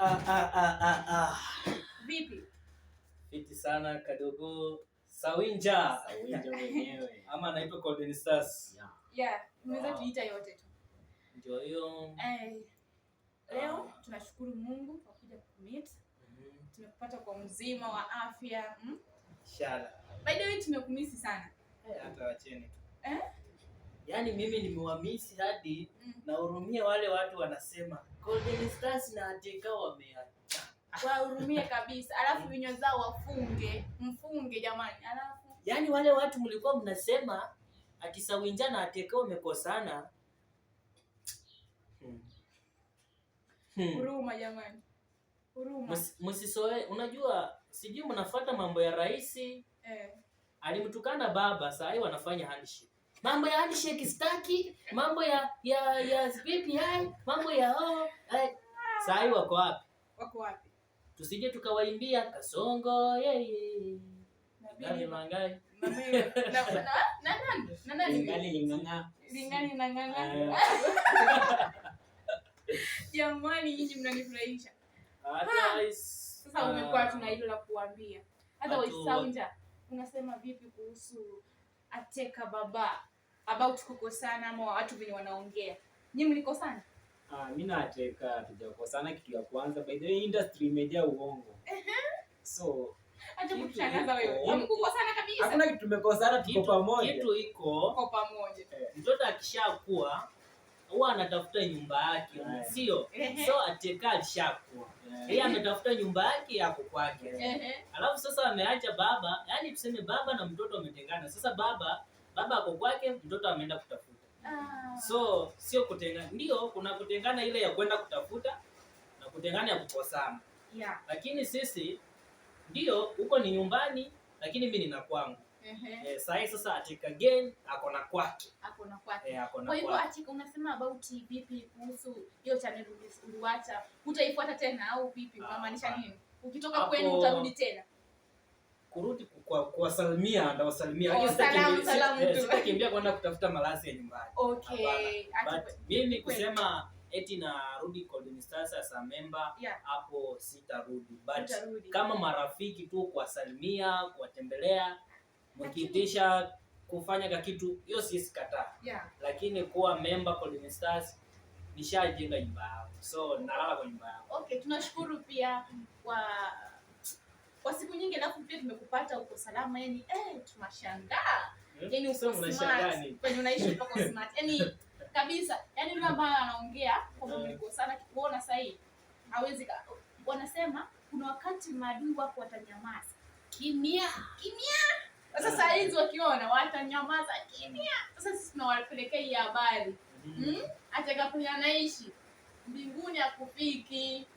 Ah, ah, ah, ah, ah. Vipi? Fiti sana kadogo Sawinja. Sawinja mwenyewe. Ama anaitwa Golden Stars. Yeah. Yeah, unaweza Wow. tuita yote tu. Ndio hiyo. Eh, leo tunashukuru Mungu kwa kuja kumeet. Tumekupata kwa mzima wa afya. Inshallah. By the way, tumekumisi sana. Eh, hata wacheni tu. Eh? Yaani mimi nimewamisi hadi nahurumia wale watu wanasema Golden Stars na Ateka wameacha. Wahurumie kabisa. Alafu vinywa zao wafunge. Mfunge jamani. Alafu Yaani wale watu mlikuwa mnasema ati Sawinja na Ateka wamekosana. Huruma jamani. Huruma. Msisoe, unajua sijui mnafuata mambo ya rais. Alimtukana baba, saa hii wanafanya handshake. Mambo ya handshake staki, mambo ya BBI, mambo ya oh, saa hii wako wapi? Wako wapi? Tusije tukawaimbia Kasongo yeye. Na Nani Bili- mangai? na Mary- na nani? Na nani? Lingani ling'ang'a. Lingani na ng'ang'a. Jamani, nyinyi mnanifurahisha. Otherwise, Sasa umekuwa tuna hilo la kuambia. Otherwise, Sawinja, unasema vipi kuhusu Ateka Baba about kukosana ama watu venye wanaongea? Nyinyi mlikosana? Mimi na Ateka tujakosana kitu ya kwanza. By the way, industry imejaa uongo. So, Acha Kitu kutushangaza wewe. iko. Hamkukosana kabisa. hakuna kitu tumekosana, tuko pamoja. Kitu iko. Tuko pamoja. Mtoto akishakuwa huwa anatafuta nyumba yake, sio? So Ateka alishakuwa. Yeye ametafuta nyumba yake yako kwake. Alafu sasa ameacha baba, yani tuseme baba na mtoto wametengana. Sasa baba ako kwake, mtoto ameenda kutafuta. So sio kutengana. Ndio kuna kutengana ile ya kwenda kutafuta na kutengana ya kukosana. Lakini sisi ndio huko ni nyumbani, lakini mimi nina kwangu. Sahi sasa Ateka again ako na kwake. Ako na kwake. Ako na Kwa hivyo kwake. Ateka, unasema about vipi kuhusu hiyo channel uliwacha? Utaifuata tena au vipi? Unamaanisha nini? Ukitoka kwenu utarudi tena? Kurudi kuwasalimia, ndawasalimia. Oh, Lakini salamu, salamu tu. sitakimbia kwenda kutafuta malazi ya nyumbani. Hapana. Ati But mimi kweli. kusema eti narudi Golden Stars as a member, hapo sitarudi. But Utarudi. kama marafiki tu kuwasalimia, kuwatembelea, mkiitisha kufanya ka kitu, hiyo siwezi kataa. Lakini kuwa member Golden Stars, nishajenga nyumba yangu. So nalala kwa nyumba yangu. Okay, tunashukuru pia kwa siku nyingi, alafu pia tumekupata uko salama, yani tunashangaa. Yani uko So, mnashangaa smart. nini? Kwenye unaishi uko smart. Yani kabisa. Yani yule ambaye anaongea kwamba mlikosana kikuona sasa hivi hawezi wanasema kuna wakati maadui wako watanyamaza. Kimya. Kimya. Sasa saa hizi wakiona watanyamaza kimya. Sasa sisi tunawapelekea hii habari. Atakapokuwa anaishi mbinguni akufiki.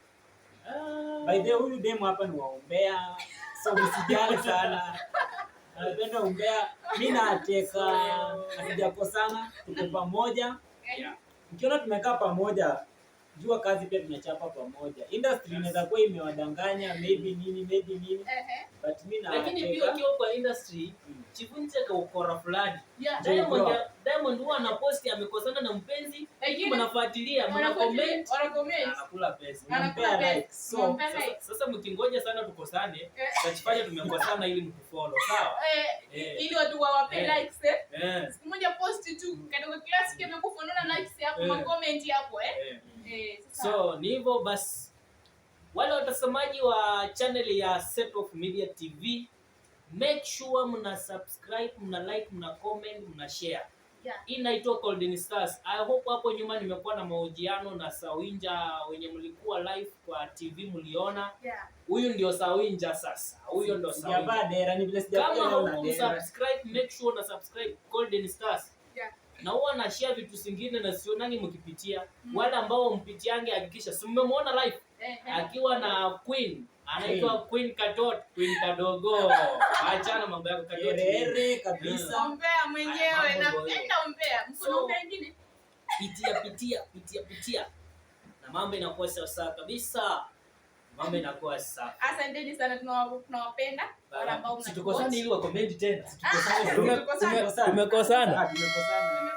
By the way, huyu demu hapa ni waombea. So msijali sana. Anapenda umbea. Mimi na Ateka hatujakosana, tuko pamoja. Mkiona tumekaa pamoja, jua kazi pia tunachapa pamoja. Industry inaweza kuwa imewadanganya maybe nini, maybe nini. But mimi na Lakini Ateka pia ukiwa kwa industry, jifunze kwa ukora fulani. Yeah. Diamond huwa anaposti amekosana na mpenzi, Lakini mnafuatilia, mna wanafuatilia, comment, wana comment. anakula pesa. Anakula Mnampea pesa. like. So, Mnampea like. Sasa mkingoja sana tukosane, tutachofanya tumekosana ili mtufollow, sawa? Ili watu wawape likes. Siku moja post tu kadogo classic amekufa, unaona likes hapo, ma comment hapo. Sasa So ni hivyo basi. Wale watazamaji wa channel ya Set of Media TV, make sure mna subscribe, mna like, mna comment, mna share. Hii inaitwa Golden Stars. I hope hapo nyuma nimekuwa na mahojiano na Sawinja wenye mlikuwa live kwa TV mliona. Huyu ndio Sawinja sasa. Huyo ndio Sawinja. Sijavaa dera, ni vile sijakuja Kama leo na dera. hukusubscribe, make sure una subscribe Golden Stars. Na huwa na share vitu zingine na sionangi mkipitia. Wale ambao mpitiange hakikisha si mmemwona live akiwa na Queen, anaitwa Queen Katot, Queen Kadogo. Achana mambo yako Katot. Herere kabisa. Umbea mwenyewe, Haya, mambo napenda ndio umbea. Mko na So, umbea mwingine? Pitia, pitia, pitia, pitia. Na mambo inakuwa sawa sawa kabisa. Mambo inakuwa sawa. Asanteni sana, tunawapenda wale ambao mna Situkosane ili wa comment tena. Tumekosana. Tumekosana. Tumekosana. Tumekosana.